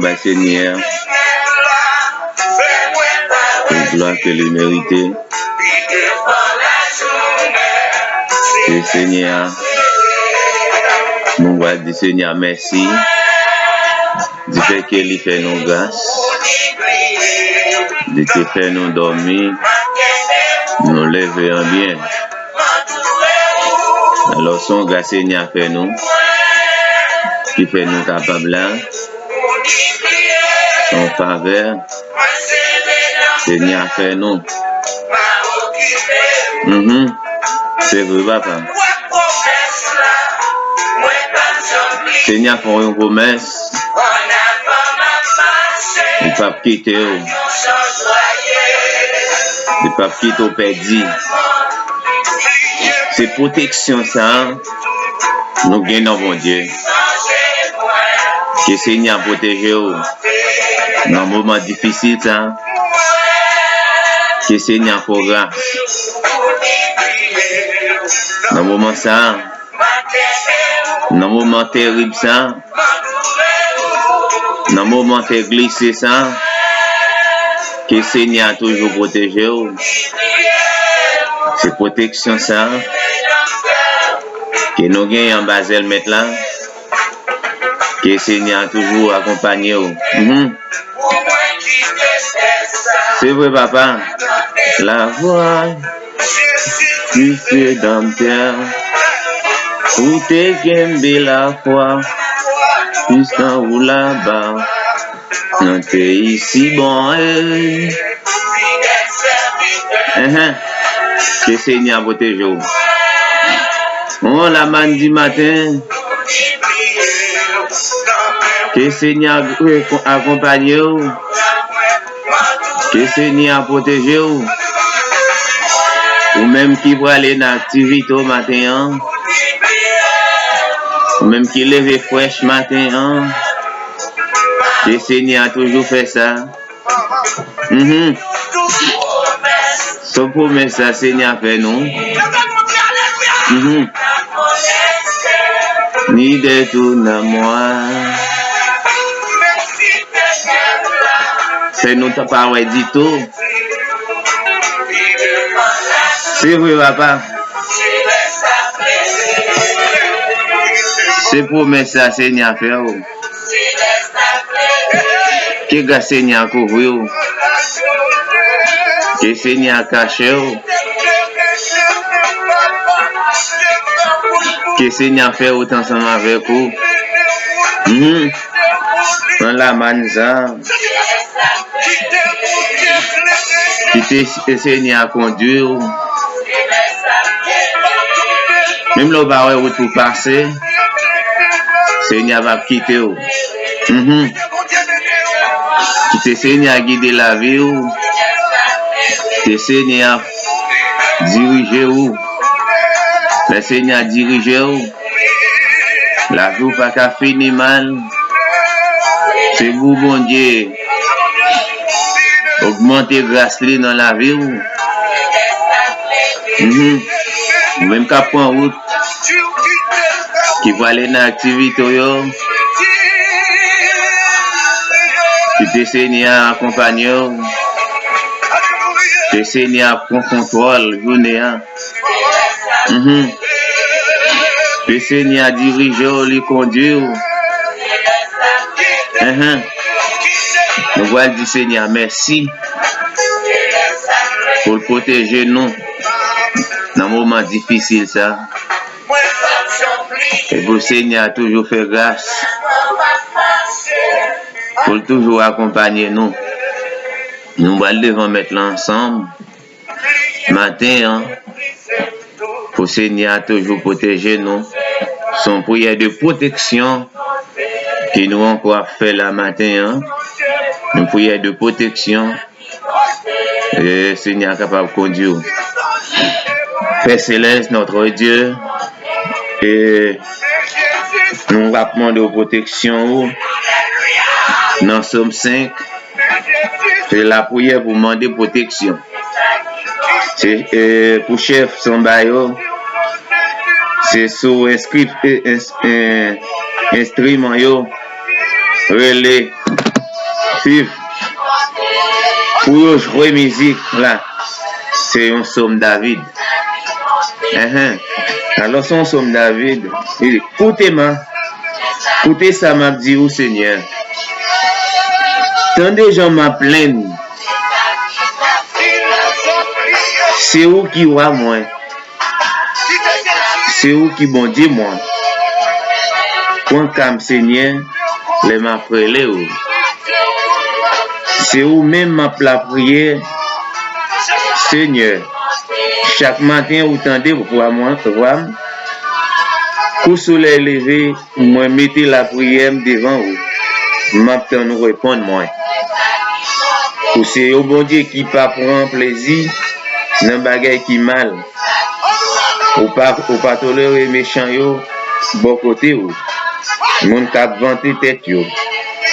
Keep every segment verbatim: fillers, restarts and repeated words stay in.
Bay Senyè a tout glwa ke li merite. Ke Senyè a, nou va di Senyè a mèsi. Di fè ke li fè nou gras. Li te fè nou dòmi. Nou leve an byen. Alò, se yon gras Senyè a fè nou, ki fè nou kapab la. Se yon favè Senyè a fè nou. Mhm. Se vre, papa. Senyè a fè yon pwomès. Li p ap kite w. Li p ap kite w pèdi. Se pwoteksyon sa a nou gen nan Bondye. Ke Senyè a pwoteje w nan moman difisil sa a. Ke Senyè a fè w gras nan moman sa a. Nan moman terib sa, nan moman te glise sa, ke Senyè a toujou pwoteje w. Se pwoteksyon sa ke nou genyen anba zèl Mèt la. Ke Senyè a toujou akonpanye w. Mhm. Se vre, papa. Lavwa du Redanmtè, ou te kenbe lafwa, jistan ou laba, nan peyi si bon, e. Enhen. Ke Senyè a pwoteje w. On la manne du matin. Ke Senyè a akonpanye w. Ke Senyè a pwoteje w. Ou menm ki prale nan aktivite w maten an. Ou menm ki leve frèch maten an. Ke Senyè a toujou fè sa. Mhm. Se pwomès sa Senyè a fè nou. Mhm. Ni dètounamwa. Fè nou ta pa wè ditou. Se vre, papa. Se pwomès sa Senyè a fè w. Ke gras Senyè a kouvri w. Ke Senyè a kache w. Ke Senyè a fè wout ansanm avèk ou. Mhm. Pran lamann sa. Kite Senyè a kondui w. Menm lè w pa wè wout ou pase, Senyè a p ap kite w. Mhm. Kite Senyè a gide lavi w. Kite Senyè a dirije w. Lè Senyè a dirije w, lavi w pa ka fini mal. Se pou Bondye ogmante gras li nan lavi w. Mhm. Ou menm k ap pran wout, ki prale nan aktivite w yo, kite Senyè a akonpanye w. Ke Senyè a pran kontwòl jounen an. Mhm. Ke Senyè a dirije w, li kondui w. Mhm. Nou pral di Senyè a mèsi pou l pwoteje nou nan moman difisil sa. E pou Senyè a toujou fè gras, pou l toujou akonpanye nou. Nou pral devan Mèt la ansanm. Maten an, pou Senyè a toujou pwoteje nou. Se yon priyè de pwoteksyon ke nou ankò ap fè la maten an. Yon priyè de pwoteksyon. E Senyè a kapab kondui w. Pè Selès, notre Dieu, e nou ap mande w pwoteksyon ou nan Sòm senk. Se lapriyè pou mande pwoteksyon. Se, e, pou chèf sanba yo, se sou enskrip-, e, ens-, e, enstriman yo, rele Suiv. Pou yo jwe mizik la, se yon sòm David. Enhen. Alò, se yon sòm David. Li di, koute m, koute sa m ap di ou, Senyè. Tande jan m ap plenn. Se ou ki wa mwen. Se ou ki Bondye mwen. Pran ka m, Senyè, lè m ap rele ou. Se ou menm m ap lapriyè, Senyè. Chak maten ou tande vwa mwen, vwa m. Kou solèy leve, mwen mete lapriyè m devan ou. M ap tann ou reponn mwen. Ou se yon Bondye ki pa pran plezi nan bagay ki mal. Ou pa, ou pa tolere mechan yo bò kote ou. Moun k ap vante tèt yo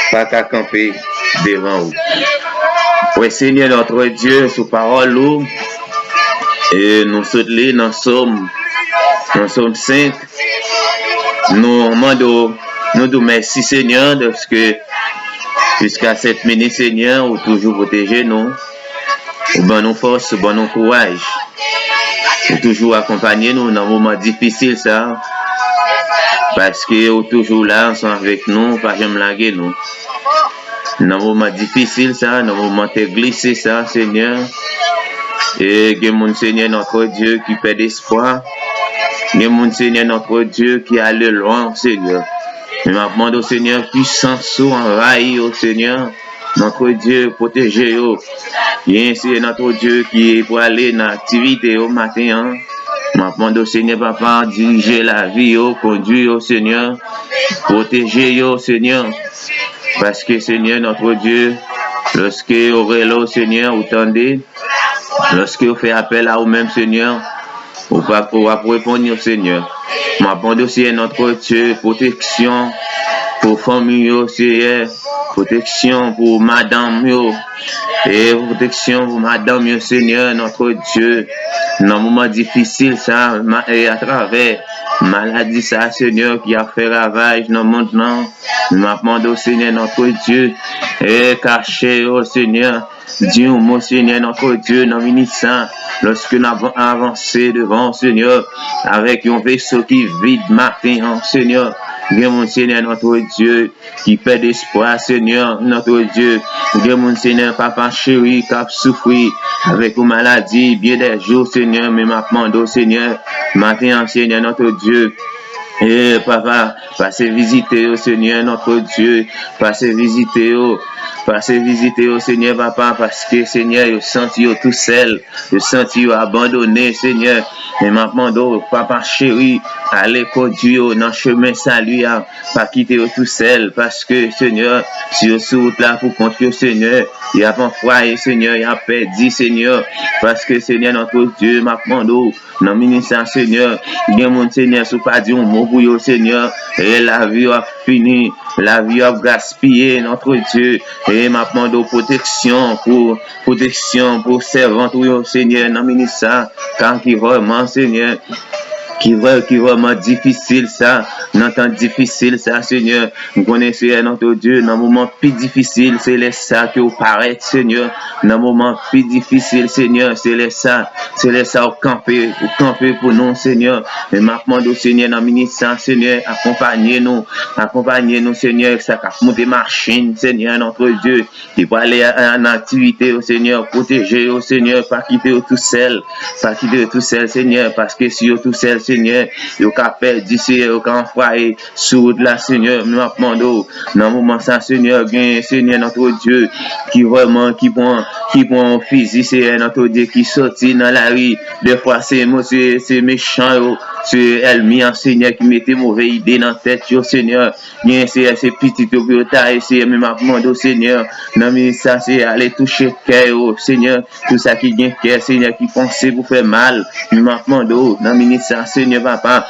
pa ka kanpe devan ou. Prè Senyè, notre Dieu, sou pawòl ou, e nou sot li nan Sòm, nan Sòm senk, nou mande w, nou di w mèsi, Senyè, dèske jiska sèt minit, Senyè, ou toujou pwoteje nou. Ou ban nou fòs, ou ban nou kouraj. Ou toujou akonpanye nou nan moman difisil sa a. Paske ou toujou la ansanm avèk nou, ou pa janm lage nou. Nan moman difisil sa a, nan moman tè glise sa a, Senyè. E gen moun, Senyè, notre Dieu, ki pèd espwa. Gen moun, Senyè, notre Dieu, ki ale lwen, Senyè. Men m ap mande w, Senyè, pisans ou anvayi yo, Senyè. Notre Dieu, pwoteje yo. Gen, Senyè, notre Dieu, ki prale nan aktivite yo maten an. M ap mande w, Senyè, papa, dirije lavi yo, kondui yo, Senyè. Pwoteje yo, Senyè. Paske, Senyè, notre Dieu, lòske yo rele w, Senyè, ou tande. Lòske yo fè apèl a ou menm, Senyè, ou pa, ou ap reponn yo, Senyè. M ap mande w, Senyè, notre Dieu, pwoteksyon pou fanmi yo, Senyè. Pwoteksyon pou madanm yo. E pwoteksyon pou madanm yo, Senyè, notre Dieu. Nan moman difisil sa, ma-, e atravè maladi sa, Senyè, ki ap fè ravaj nan mond lan. M ap mande w, Senyè, notre Dieu, e kache yo, Senyè. Di yon mo, Senyè, notre Dieu, nan minit sa, lòske n ap avanse devan w, Senyè, avèk yon veso ki vid maten an, Senyè. Gen moun, Senyè, notre Dieu, ki pèd espwa, Senyè, notre Dieu. Gen moun, Senyè, papa cheri, k ap soufri avèk yon maladi, byen dè jou, Senyè, men m ap mande w, Senyè, maten an, Senyè, notre Dieu. E, papa, pase vizite yo, Senyè, notre Dieu. Pase vizite yo. Pase vizite yo, Senyè, papa, paske, Senyè, yo santi yo tou sèl. Yo santi yo abandone, Senyè. Men m ap mande w, papa cheri, ale kondui yo nan chemen sali a. Pa kite yo tou sèl, paske, Senyè, si yo sou wout la pou kont yo, Senyè, y ap anfwaye, Senyè, y ap pèdi, Senyè. Paske, Senyè, notre Dieu, m ap mande w, nan minit sa, Senyè, gen moun, Senyè, si w pa di yon mo pou yo, Senyè, e lavi yo ap fini, lavi yo ap gaspiye, notre Dieu. E m ap mande w pwoteksyon pou, pwoteksyon pou sèvant ou yo, Senyè, nan minit sa, ka ki vrèman, Senyè, ki vrè, ki vrèman difisil sa, nan tan difisil sa, Senyè. M konnen, Senyè, notre Dieu, nan moman pi difisil, se lè sa ke w parèt, Senyè. Nan moman pi difisil, Senyè, se lè sa, se lè sa w kanpe, ou kanpe pou nou, Senyè. Men m ap mande w, Senyè, nan minit sa, Senyè, akonpanye nou, akonpanye nou, Senyè, sa k ap moute machin, Senyè, notre Dieu, ki prale a, a, nan aktivite yo, Senyè, pwoteje yo, Senyè, pa kite yo tou sèl, pa kite yo tou sèl, Senyè, paske si yo tou sèl, Senyè, yo ka pèdi, Senyè, yo ka anfwaye sou wout la, Senyè, men m ap mande w, nan moman sa, Senyè, gen, Senyè, notre Dieu, ki vrèman, ki pran, ki pran yon fizi, Senyè, notre Dieu, ki soti nan lari, dèfwa, se mo-, se, se mechan yo, se ènmi an, Senyè, ki mete move ide nan tèt yo, Senyè, gen, Senyè, se pitit yo pou yo taye, Senyè, men m ap mande w, Senyè, nan minit sa, Senyè, ale touche kè yo, Senyè, tout sa ki gen kè, Senyè, ki panse pou fè mal, men m ap mande w, nan minit sa, Senyè, papa,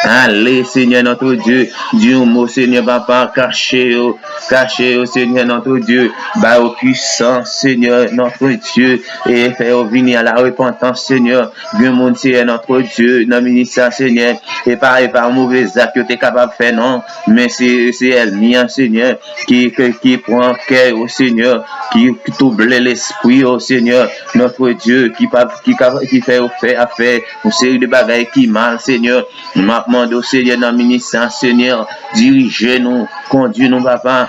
Ale, Senyè, notre Dieu, di yon mo, Senyè, papa, kache yo, kache yo, Senyè, notre Dieu, ba yo pwisans, Senyè, notre Dieu, e fè yo vini a la repantans, Senyè. Gen moun, Senyè, notre Dieu, nan minis sa, Senyè, e pa, e pa move zak yo te kapab fè, non, men se, se ènmi an, Senyè, ki, ki, ki pran kè yo, Senyè, ki, ki touble lespri yo, Senyè, notre Dieu, ki pa, ki ka, ki fè yo fè, ap fè yon seri de bagay ki mal, Senyè. M ap mande w, Senyè, nan minis sa, Senyè, dirije nou, kondui nou, papa.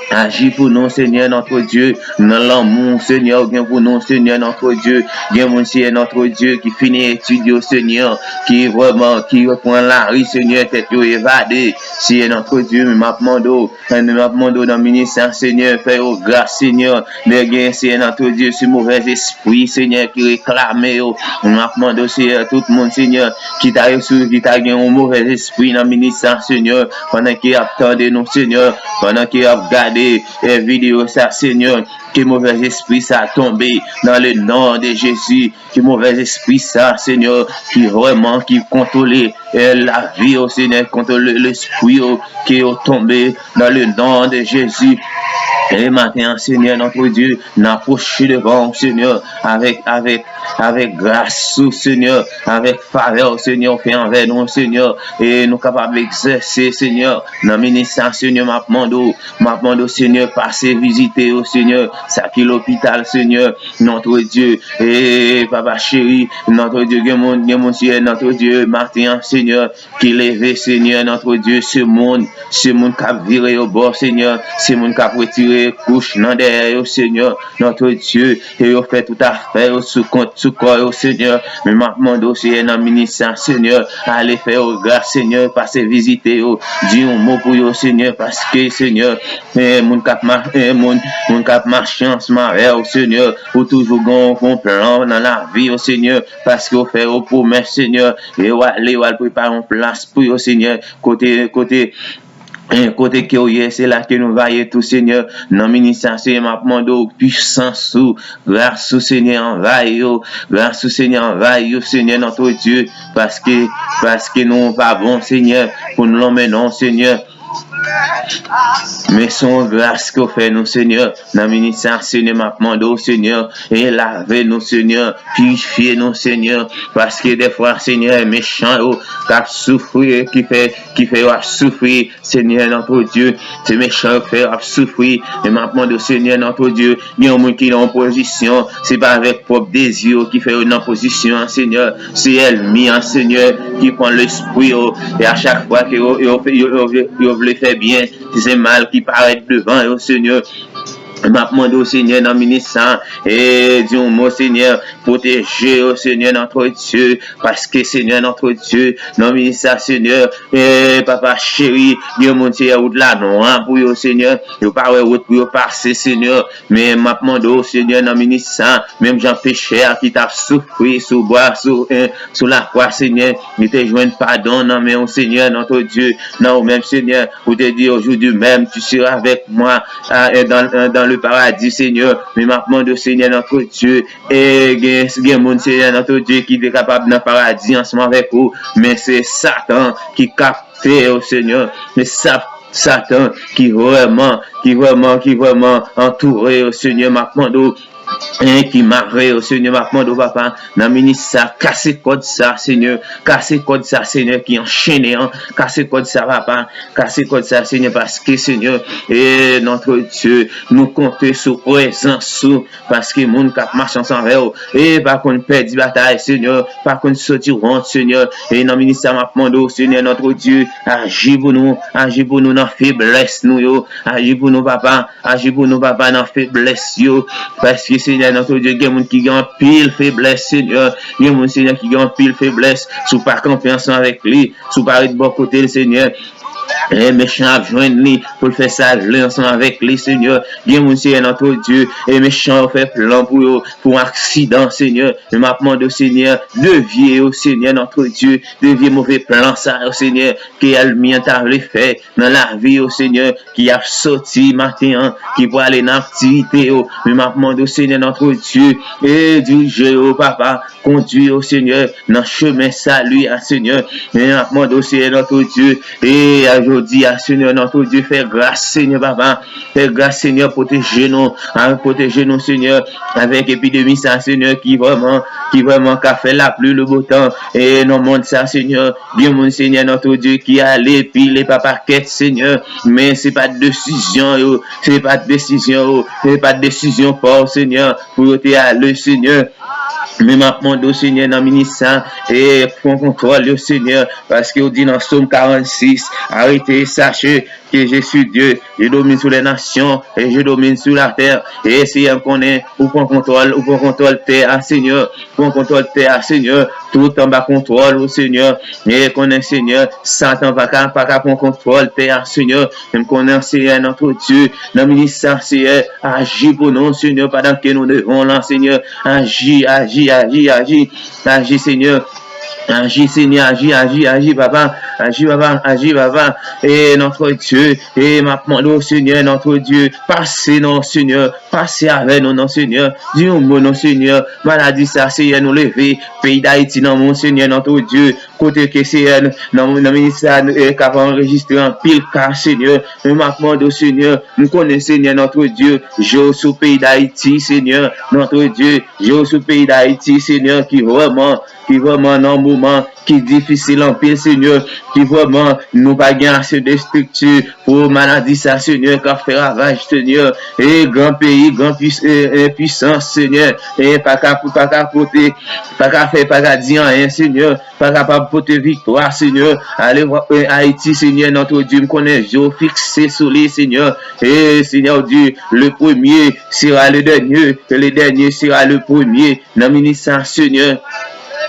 Aji pou nou, Senyè, notre Dieu, nan lanmou, Senyè, ou gen pou nou, Senyè, notre Dieu. Gen moun, Senyè, notre Dieu, ki fini etid yo, Senyè, ki vrèman, ki pran lari, Senyè, tèt yo evade. Senyè, notre Dieu, men m ap mande w, men m ap mande w nan minis sa, Senyè, fè yo gras, Senyè. Lè gen, Senyè, notre Dieu, se movèz espri, Senyè, ki reklame yo. M ap mande w, Senyè, tout moun, Senyè, ki ta resou, ki ta gen yon movèz espri nan minis sa, Senyè, pandan ke y ap tande nou, Senyè, pandan ke y ap gade, eh, videyo sa, Senyè, ke movèz espri sa tonbe dans le nom de Jésus, ke movèz espri sa, Senyè, ki vrèman, ki kontwole, eh, lavi yo, Senyè, kontwole lespri yo, ke yo tonbe dans le nom de Jésus. E maten an, Senyè, notre Dieu, n apwoche devan w, Senyè, avèk, avèk, avèk gras ou, Senyè, avèk favè w, Senyè, ou fè anvè nou, Senyè, e nou kapab egzèse, Senyè, nan minis sa, Senyè, m ap mande w, m ap mande w, Senyè, pase vizite yo, Senyè, sa ki lopital, Senyè, notre Dieu, e papa cheri, notre Dieu, gen moun, gen moun, Senyè, notre Dieu, maten an, Senyè, ki leve, Senyè, notre Dieu, se moun, se moun k ap vire yo bò, Senyè, se moun k ap retire kouch nan dèyè yo, Senyè, notre Dieu, e yo fè tout afè yo sou kont, sou kò yo, Senyè. Men m ap mande w, Senyè, nan minis sa, Senyè, ale fè yo gras, Senyè, pase vizite yo, di yon mo pou yo, Senyè, paske, Senyè, eh, moun k ap ma-, eh, moun, moun k ap mache ansanm avè w, Senyè, ou toujou gen yon, yon plan nan lavi yo, Senyè, paske ou fè yo pwomès, Senyè, e w ale, w al prepare yon plas pou yo, Senyè, kote, kote, eh, kote ke w ye, se la ke nou va ye tou, Senyè. Nan minis sa, Senyè, m ap mande w pwisans ou, gras ou, Senyè, anvayi yo, gras ou, Senyè, anvayi yo, Senyè, notre Dieu, paske, paske nou pa bon, Senyè, pou n lonmen non, Senyè. Men se yon gras ke w fè nou, Senyè. Nan minis sa, Senyè, m ap mande w, Senyè, e lave nou, Senyè, pirifye nou, Senyè, paske dèfwa, Senyè, mechan yo k ap soufri, ki fè, ki fè yo ap soufri, Senyè, notre Dieu, se mechan yo k fè yo ap soufri, men m ap mande w, Senyè, notre Dieu, gen yon moun ki nan yon pozisyon, se pa avèk pwòp dezi yo ki fè yo nan pozisyon an, Senyè, se ènmi an, Senyè, ki pran lespri yo, e a chak fwa ke yo, yo, yo, yo, yo vle fè byen, se mal ki parèt devan yo, Senyè. M ap mande w, Senyè, nan minis sa, e di yon mo, Senyè, pwoteje yo, Senyè, notre Dieu, paske, Senyè, notre Dieu, nan minis sa, Senyè, e papa cheri, gen moun, Senyè, wout la nwa pou yo, Senyè, yo pa wè wout pou yo pase, Senyè, men m ap mande w, Senyè, nan minis sa, menm jan pechè a ki t ap soufri sou bwa, sou, e, sou lakwa, Senyè, li te jwenn padon nan men w, Senyè, notre Dieu, nan ou menm, Senyè, ou te di, aujourd'hui même, tu seras avec moi, ah, et dans, dans le paradis, Senyè. Men m ap mande w, Senyè, notre Dieu, e gen, gen moun, Senyè, notre Dieu, ki te kapab nan paradi ansanm avèk ou, men se Satan ki kapte yo, Senyè. Men sa, Satan ki vrèman, ki vrèman, ki vrèman antoure yo, Senyè. M ap mande w, e ki mare yo, Senyè, m ap mande w, papa, nan minis sa, kase kòd sa, Senyè, kase kòd sa, Senyè, ki anchene an, kase kòd sa, papa, kase kòd sa, Senyè, paske, Senyè, e notre Dieu, nou konte sou prezans ou, paske moun k ap mache ansanm avè w, e pa konn pèdi batay, Senyè, pa konn soti wont, Senyè, e nan minis sa, m ap mande w, Senyè, notre Dieu, aji pou nou, aji pou nou nan feblès nou yo, aji pou nou, papa, aji pou nou, papa, nan feblès yo. Paske, Senyè, notre Dieu, gen moun ki gen anpil feblès, Senyè. Gen moun, Senyè, ki gen anpil feblès. Si w pa kanpe ansanm avèk li, si w pa ret bò kote l, Senyè, E mechan ap jwenn li pou l fè sa l vle ansanm avèk li, Senyè. Gen moun, Senyè, Notre Dieu, e mechan yo fè plan pou yo, pou yon aksidan, Senyè. Men m ap mande w, Senyè, devye yo, Senyè, Notre Dieu, devye move plan sa yo, Senyè, ke ènmi an ta vle fè nan lavi yo, Senyè, ki ap soti maten an, ki prale nan aktivite yo. Men m ap mande w, Senyè, Notre Dieu, e dirije yo, Papa. Kondui yo, Senyè, nan chemen sali a, Senyè. Men m ap mande w, Senyè, Notre Dieu, e a jodi a, Senyè, Notre Dieu, fè gras, Senyè, Papa. Fè gras, Senyè, pwoteje nou, a, pwoteje nou, Senyè, avèk epidemi sa, Senyè, ki vrèman, ki vrèman ka fè lapli, le beau temps, e nan mond sa, Senyè. Gen moun, Senyè, Notre Dieu, ki ale pile pa pakèt, Senyè. Men se pa desizyon yo, se pa desizyon yo, se pa desizyon pa w, Senyè, pou yo te ale, Senyè. Men m ap mande w, Senyè, nan minit sa, e pran kontwòl yo, Senyè, paske w di nan Sòm karannsis, arrêtez, sachez que je suis Dieu, je domine sur les nations et je domine sur la terre. E Senyè, m konnen ou pran kontwòl, ou pran kontwòl tè a, Senyè, pran kontwòl tè a, Senyè, tout anba kontwòl ou, Senyè. E konnen, Senyè, Satan pa ka, pa ka pran kontwòl tè a, Senyè. Men m konnen, Senyè, Notre Dieu, nan minit sa, Senyè, aji pou nou, Senyè, pandan ke nou devan w la, Senyè. Aji, aji, aji, aji. Aji, Senyè. Aji, Senyè, aji, aji, aji, Papa. Aji, Papa, aji, Papa. E Notre Dieu, e m ap mande w, Senyè, Notre Dieu, pase non, Senyè, pase avè nou, non, Senyè. Di yon mo, non, Senyè. Maladi sa, Senyè, nou leve peyi Dayiti nan men w, Senyè, Notre Dieu. Kote ke, Senyè, nan, nan minis sa, nou, e, k ap anrejistre anpil ka, Senyè. Men m ap mande w, Senyè, m konnen, Senyè, Notre Dieu, je w sou peyi Dayiti, Senyè, Notre Dieu, je w sou peyi Dayiti, Senyè, ki vrèman, ki vrèman nan moman ki difisil anpil, Senyè, ki vrèman nou pa gen ase de estrikti pou maladi sa, Senyè, k ap fè ravaj, Senyè. E gran peyi, gran pwis-, e, e, pwisans, Senyè, e pa ka, pa ka pote, pa ka fè, pa ka di anyen, Senyè, pa kapab pote viktwa, Senyè. Ale, e, Ayiti, Senyè, Notre Dieu, m konnen je w fikse sou li, Senyè. E Senyè, w di, le premier sera le dernier, et le dernier sera le premier. Nan minis sa, Senyè,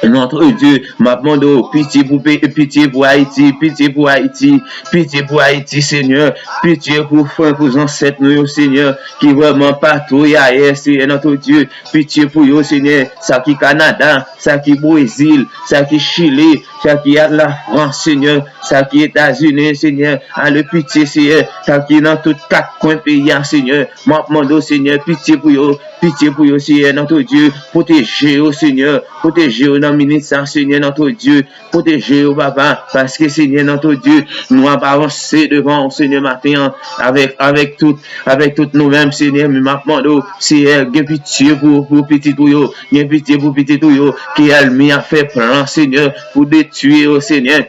Notre Dieu, m ap mande w pitye pou pe-, pitye pou Ayiti, pitye pou Ayiti, pitye pou Ayiti, Senyè, pitye pou frè, pou zansèt nou yo, Senyè, ki vrèman patouye ayè, Senyè, Notre Dieu, pitye pou yo, Senyè, sa ki Kanada, sa ki Brezil, sa ki Chili, sa ki Lafrans, Senyè, sa ki Etazini, Senyè, ale pitye, Senyè, sa ki nan tout kat kwen peyi a, Senyè, m ap mande w, Senyè, pitye pou yo, pitye pou yo, Senyè, Notre Dieu, pwoteje yo, Senyè, pwoteje yo nan minis sa, Senyè, Notre Dieu, pwoteje yo, Papa, paske, Senyè, Notre Dieu, nou ap avanse devan w, Senyè, maten an, avèk, avèk tout, avèk tout nou menm, Senyè, men m ap mande w, Senyè, gen pitye pou, pou pitit ou yo, gen pitye pou pitit ou yo, ke ènmi a fè plan, Senyè, pou detwi yo, Senyè.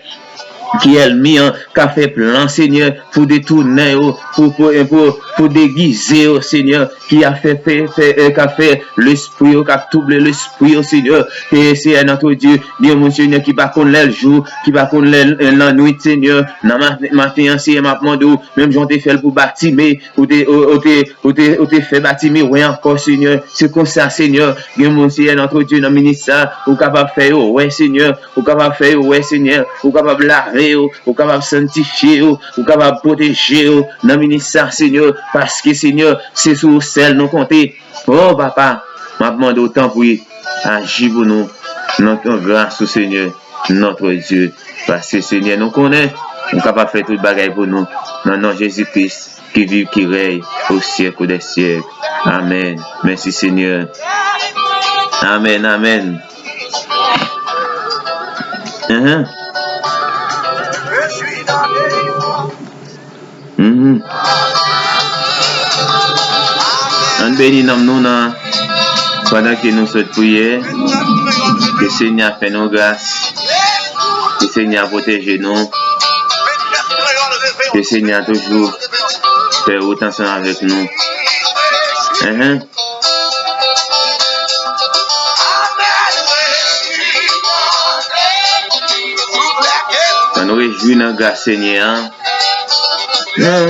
Ke ènmi an ka fè plan, Senyè, pou detounen yo, pou, pou, pou, pou degize yo, Senyè, ki a fè, fè, fè, e, ka fè lespri yo, k ap twouble lespri yo, Senyè. E, Senyè, Notre Dieu, gen moun, Senyè, ki pa konn lè l jou, ki pa konn lè l, e, lannwit, Senyè. Nan ma-, maten an, Senyè, m ap mande w, menm jan w te fè l pou Batime, ou te, ou, ou te, ou te, ou te fè Batime wè ankò, Senyè. Se konsa, Senyè, gen moun, Senyè, Notre Dieu, nan minis sa, ou kapab fè yo wè, Senyè. Ou kapab fè yo wè, Senyè. Ou kapab lave yo. Ou kapab sanntifye yo. Ou kapab pwoteje yo nan minis sa, Senyè. Paske, Senyè, se sou ou sèl nou konte. O, Papa, m ap mande w, tanpri, aji pou nou. Nan gras ou, Senyè, Notre Dieu. Paske, Senyè, nou konnen ou kapab fè tout bagay pou nou. Nan non Jezi Kris, ki viv, ki rèy aux siècles des siècles. Amèn. Mèsi, Senyè. Amèn, amèn. Mhm. Mhm. Ann beni nanm nou nan, pandan ke nou sot priye. Ke Senyè a fè nou gras. Ke Senyè a pwoteje nou. Ke Senyè a toujou fè wout ansanm avèk nou. Amen. Ann rejwi nan gras Senyè a. Pandan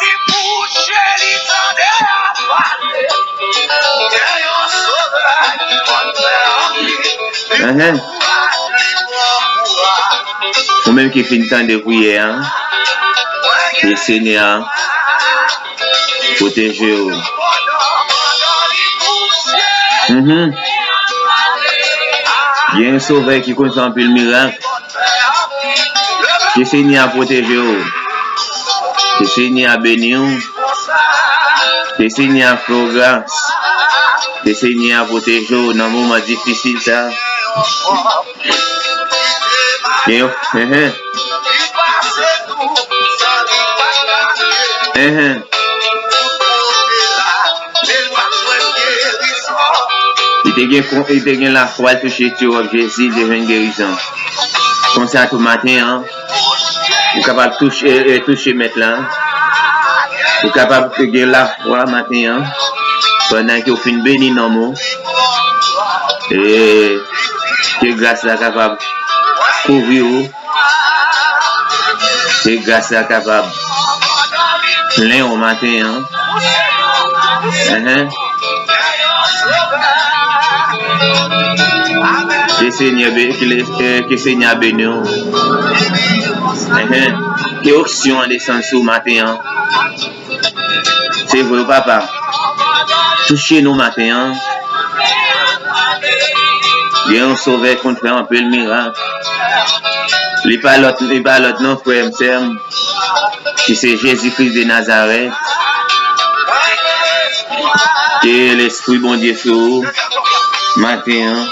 li kouche, li tande apale. Gen yon Sovè ki konn fè anpil. Enhen. Ou menm ki fin tande priyè a, ke Senyè a pwoteje w. Mhm. Gen yon Sovè ki konn fè anpil mirak. Ke Senyè a pwoteje w. Ke Senyè a beni w. Ke Senyè a fè w gras. Ke Senyè a pwoteje w nan moman difisil sa. Gen yon, enhen. Enhen. Li te gen kon-, li te gen lafwa, l touche ti wòb Jezi, li te jwenn gerizon. Konsa tou maten an, ou kapab touche, e, e, touche Mèt la. Ou kapab gen lafwa maten an, pandan ke w fin beni nanm ou. E ke gras la kapab kouvri w. Ke gras la kapab plen w maten an. Enhen. Ke Senyè be-, ke le-, eh, ke Senyè a beni w. Enhen. Ke onksyon an desann sou w maten an. Se vre, papa. Touche nou maten an. Gen yon Sovè konn fè anpil mirak. Li pa lòt, li pa lòt non, frè m, sè m. Ki se Jezi Kris de Nazarèt. Ke Lespri Bondye sou ou maten an.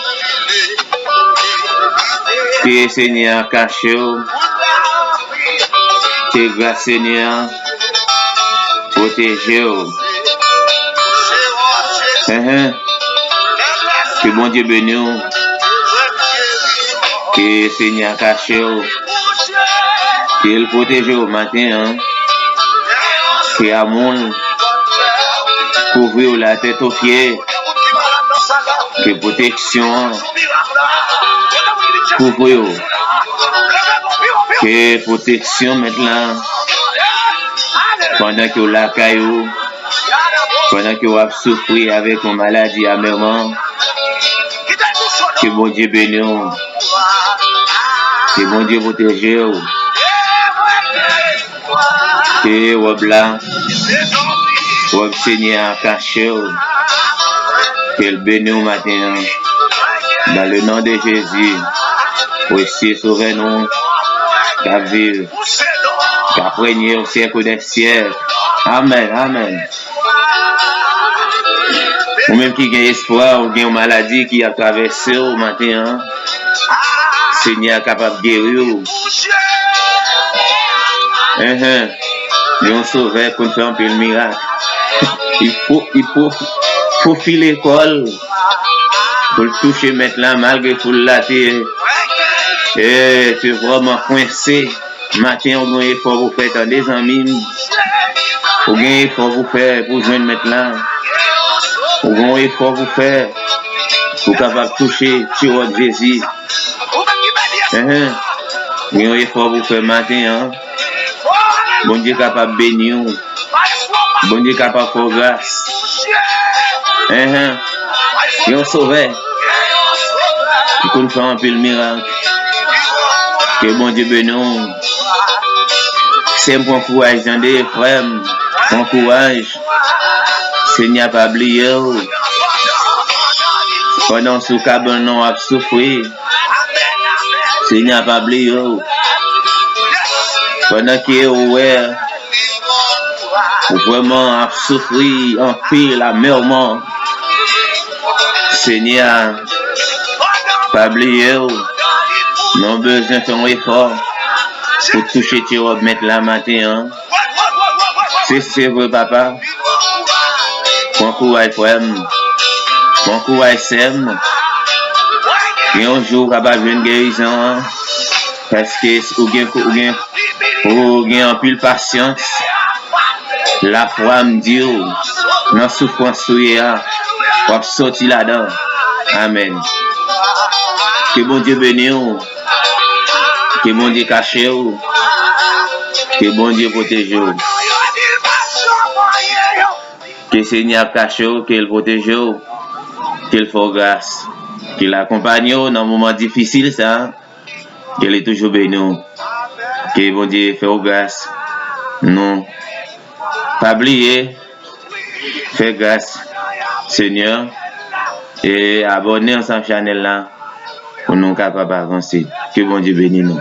Ke Senyè a kache w. Ke gras Senyè a pwoteje w. Enhen. Ke Bondye beni w. Ke Senyè a kache w. Ke l pwoteje w maten an. Ke amou l kouvri w latèt o pye. Ke pwoteksyon an kouvri w. Ke pwoteksyon Mèt la, pandan ke w lakay ou, pandan ke w ap soufri avèk yon maladi amèman, ke Bondye beni w. Ke Bondye pwoteje w. Ke wòb la, wòb Senyè a kache w. Ke l beni w maten an. Dans le nom de Jésus, Mesye Sovè nou k ap viv, k ap renye o syèk dè syèk. Amèn, amèn. Ou menm ki gen espwa, ou gen yon maladi ki ap travèse w maten an, Senyè a kapab geri w. Enhen. Yon Sovè konn fè anpil mirak. Li po-, li po-, pwofile kò l pou l touche Mèt la, malgre foul la te, eh, te vrèman kwense. Maten an, ou gen efò pou fè, tande, zanmi m. Ou gen efò pou fè pou jwenn Mèt la. Ou gen efò pou fè pou kapab touche ti wòb Jezi. Enhen. Ou gen efò pou fè maten an. Bondye kapab beni w. Bondye kapab fè w gras. Enhen. Yon Sovè ki konn fè anpil mirak. Ke Bondye beni w. Sè m, pran kouraj, tande, frè m. Pran kouraj. Senyè a pa bliye w. Pandan w sou kabann nan w ap soufri, Senyè a pa bliye w. Pandan ke ou wè ou vrèman ap soufri anpil amèman, Senyè a pa bliye w. Men w bezwen fè yon efò pou touche ti wòb Mèt la maten an. Se, se vre, papa. Pran kouraj, frè m. Pran kouraj, sè m. Gen yon jou ou kapab jwenn gerizon an. Paske ou gen, ou gen, ou gen anpil pasyans. Lafwa m di w, nan soufrans ou ye a, w ap soti ladan. Amèn. Ke Bondye beni w. Ke Bondye kache w. Ke Bondye pwoteje w. Ke Senyè a kache w, ke l pwoteje w, ke l fè w gras. Ke l akonpanye w nan moman difisil sa. Ke li toujou beni w. Ke Bondye fè w gras. Nou pa bliye fè gras Senyè e abòne ansanm chanèl la pou nou kapab avanse. Ke Bondye beni nou.